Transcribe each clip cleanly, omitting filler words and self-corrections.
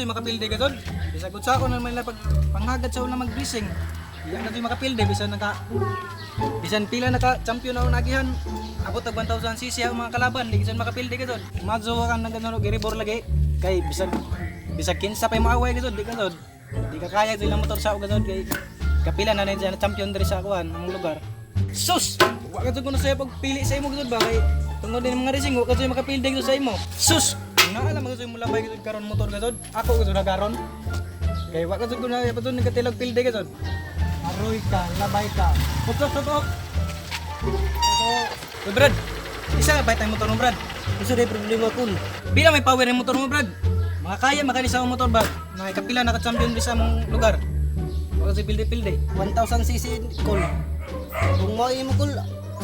ka makapilde ka tol. Bisag sa ako naman nila pag panghagad sa una mag-racing. Iya na to makapilde bisan naka bisan pila naka champion na nagihan. Abot og 1000 cc ang mga kalaban, di bisan makapilde ka tol. Mazo ka nang ganun og giribor lagi kay bisan bisag kinsa pa moaway ka tol, di ka tol. Di ka kaya sa ilang motor sa og tol kay kapila na na siya na champion diri sa kuan among lugar. Sus! Wa ka ko na saya pagpili sa imo gud ba kay tungod din mga racing wa ka jud makapilde gud sa imo. Sus! Naa lang gud mo labay gud karon motor gud. Ako gud na karon. Kay wa ka jud ko na padun nagkatilag pilde gud. Aroy ka, labay ka. Tok tok tok. Uy, Brad. Isa ba tayong motor mo, Brad? Unsa day problema kul? Pila may power yung motor mo, Brad? Makakaya makani sa motor ba? Nakikapila naka-champion diri sa among lugar. Wa ka pilde-pilde. 1000 cc kul. Kung mao imo kul,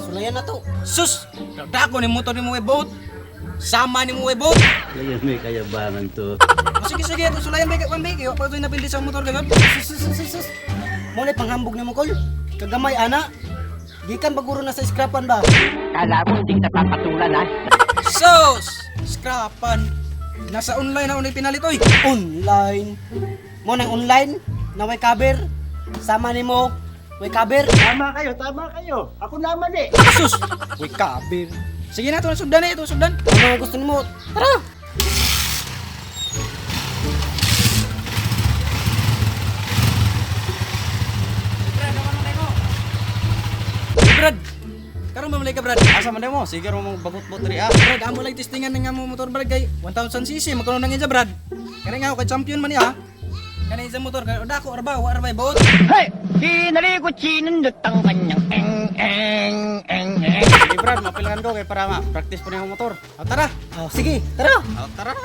sulayan na to. Sus! Dako ni motor ni mo boat. Sama ni mo boat. Kaya may kayabangan to. Oh, sige sige, ito sulayan ba kay ba kayo pa napildi sa motor ganun. Sus sus sus sus. Mo na panghambog nimo kul. Kagamay ana. Gikan baguro na sa scrapan ba? Kala mo hindi kita papatulan ha? Sus! Scrapan. Nasa online na unay pinalit oy. Online. Mo nang online na way cover. Sama nimo way cover. Tama kayo, tama kayo. Ako naman eh. Sus! Uy, kabir. Sige na, ito sugdan na ito, sugdan. Ano ang gusto nimo? Tara. Brad! Karon ba malay ka, Brad? Asa man mo? Sige ro mong bagot-bot diri ah. Brad, amo lang testingan ng amo motor, Brad, kay 1000 cc, magkaroon nang iya, Brad. Kani nga ako kay champion man niya. Kani sa motor, kay dako arba, wa arba boat. Hey! Sinalikot sinundot ang kanyang eng eng eng eng. Sige Brad, mapilakan ko kay para ma practice po ni akong motor. O, tara. Oh, sige, tara. Oh, tara.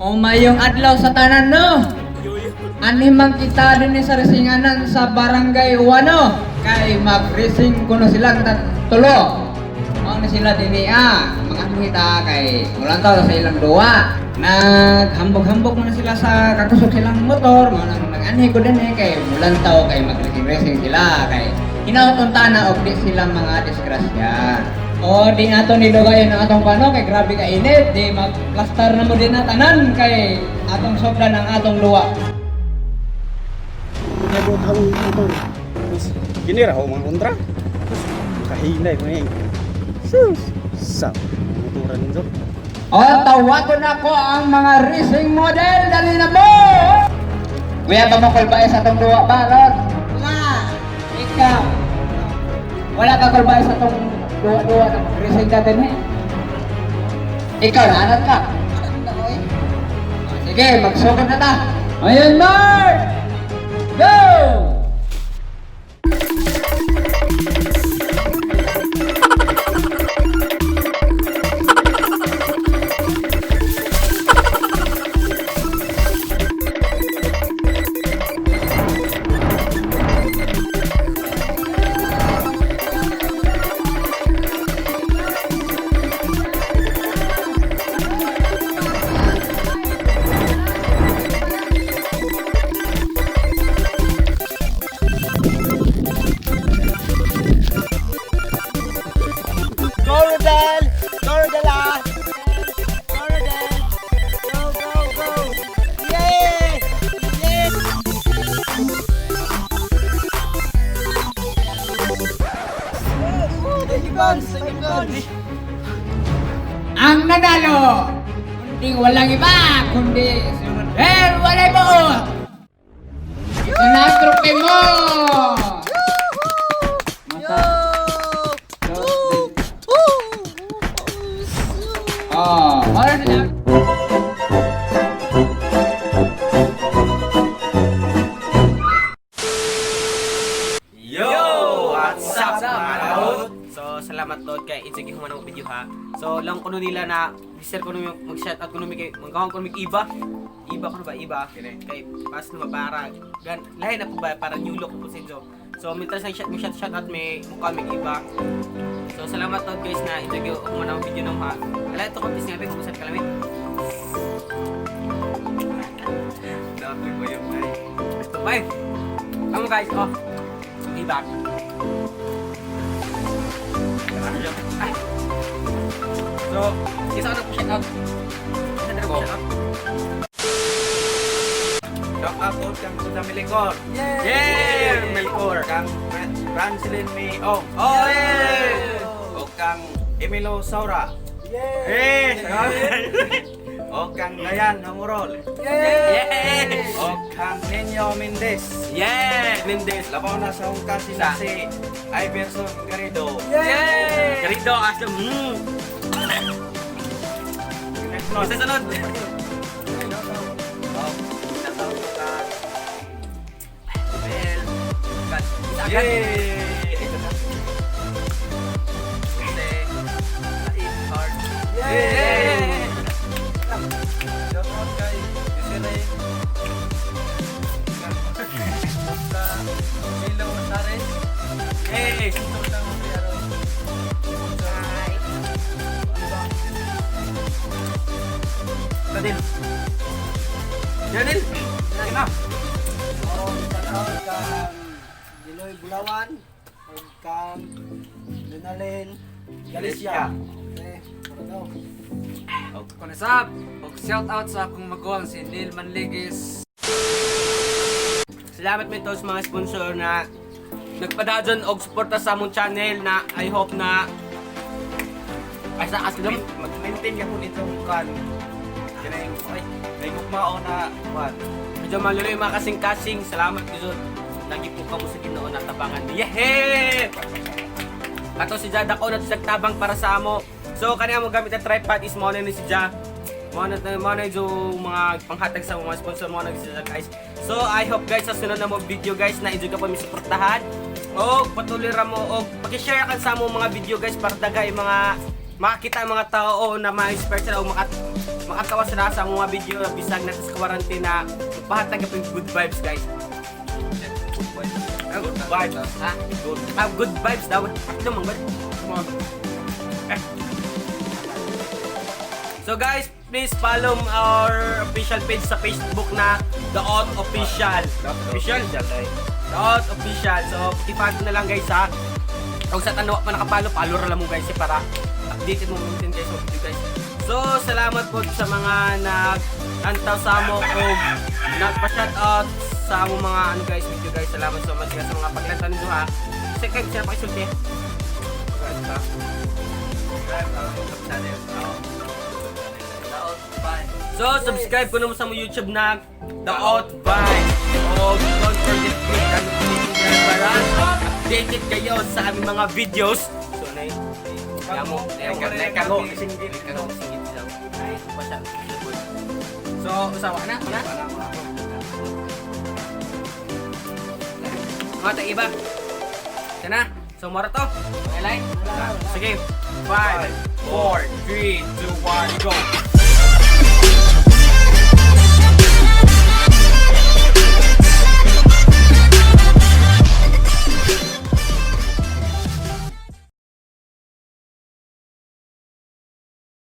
O mayong adlaw sa tanan no. Anhi man kita dinhi sa resinganan sa Barangay Wano kay mag-racing kuno sila tulo. Mao ni sila dinhi ah, mga kita kay mulantaw sa ilang duwa. Naghambog-hambog man sila sa kakusog silang motor, mao nang nag-anhi ko dinhi kay mulantaw kay mag-racing sila kay hinaot unta na og di sila mga disgrasya. O di nato ni Dugayon ang atong pano kay grabe ka init, di magplastar na mo din na tanan kay atong sobra ng atong luwa. Nyabot ang motor. Sus, gini ra ho mga kontra. Sus, kahinay ko ni. Sus, sa motoran ninyo. O tawagon ako ang mga racing model, dali na mo! Kuya, ba mo kulbae sa atong luwa ba, Rod? Wala! Ikaw! Wala ka kulbae sa atong luwa-luwa ng racing natin eh. Ikaw, naanat ka. Sige, magsugod na ta. Ayun, Mark! Go! nanalo. Kundi walang iba, kundi si Rodel Walay Buot. Ito na ang trophy mo! Oh, para sa Yo! What's up, mga kaot? So, salamat tod kay Insige human ang video ha. So, lang kuno nila na share kuno yung mag-shout out kuno mi kay magkahon kuno mi iba. Iba kuno ba iba? Kay pas na para gan lahi na po ba para new look po sa inyo. So, mintras nag shout shout out may mukha may iba. So, salamat tod guys na Insige human ang video nung ha. Ala ito ko nga kung sa kalamit. Dati ko yung ay. Ito pa eh. Amo guys, oh. Iba. Ay. So, isa ko na po shout out. Isa na po shout out. Shout out po kang Kuya Milikor. Yeah! Melcor. Kang Francelin Miong. Oh, yeah! O kang Emilo Saura. Yeah! O kang Dayan Hamurol. Yeah! O kang Nino Mendez. Yeah! Mendez. Labaw na sa hong kasi na si Iverson Garrido. Yeah! Garrido, aslam. Isa sunod. Bel. Isa agad. Yay! Ito na. Yeah! Shout out kay Desiree. Sa Milo Gonzales. Hey! Ito lang ang pero. Daniel. Daniel. Sige na. Oh, shout out kang Diloy Bulawan ug kang Lunalin Galicia. Okay, ano daw? Kunasap, og shout out sa akong maguwang si Neil Manligis. Salamat may sa mga sponsor na nagpadadyon og suporta sa among channel na I hope na ay sa aslom Mag-maintain ka po nitong kan. Kanang ay, may gugmao na kan. Medyo maluloy mga kasing-kasing. Salamat gyud. Lagi po kamo sa Ginoo na tabangan. Yehe! Ato si Jada ko na tabang para sa amo. So kaniya mo gamit ang tripod is mo na ni si Ja. Mo na yung mga panghatag sa mga sponsor mo na si Ja guys. So I hope guys sa sunod na mo video guys na enjoy ka po mi suportahan. Og patuloy ra mo og paki-share kan sa amo mga video guys para daghay mga makakita ang mga tao na ma-inspire sila o makatawa sila sa among mga video bisag na sa quarantine na pahatag pa yung good vibes guys. Good vibes. Ha? Good. Ah, good vibes daw. Ito man gud. Come on. Eh. So guys, please follow our official page sa Facebook na The Out Official. Official? The Out Official. So, i-follow na lang guys ha. Kung sa tanawa pa nakapalo, follow ra lang mo guys eh, para updated mo maintain guys sa video guys. So, salamat po sa mga nag-antaw sa amo o nagpa-shoutout sa among mga ano guys, video guys. Salamat so much guys sa mga paglantaw ninyo ha. Second, sila pakisulti. So, subscribe ko naman sa mo YouTube na The Out Vibes. O, don't forget to click the notification bell para updated kayo sa aming mga videos. So, nay, Yamo, Nekago, singgit. Nekago, singgit daw. Ay, pa siya. So, usawa na, na? Mga tag iba. Sana. So, mara to. Okay, like? Sige. 5, 4, 3, 2, 1, go!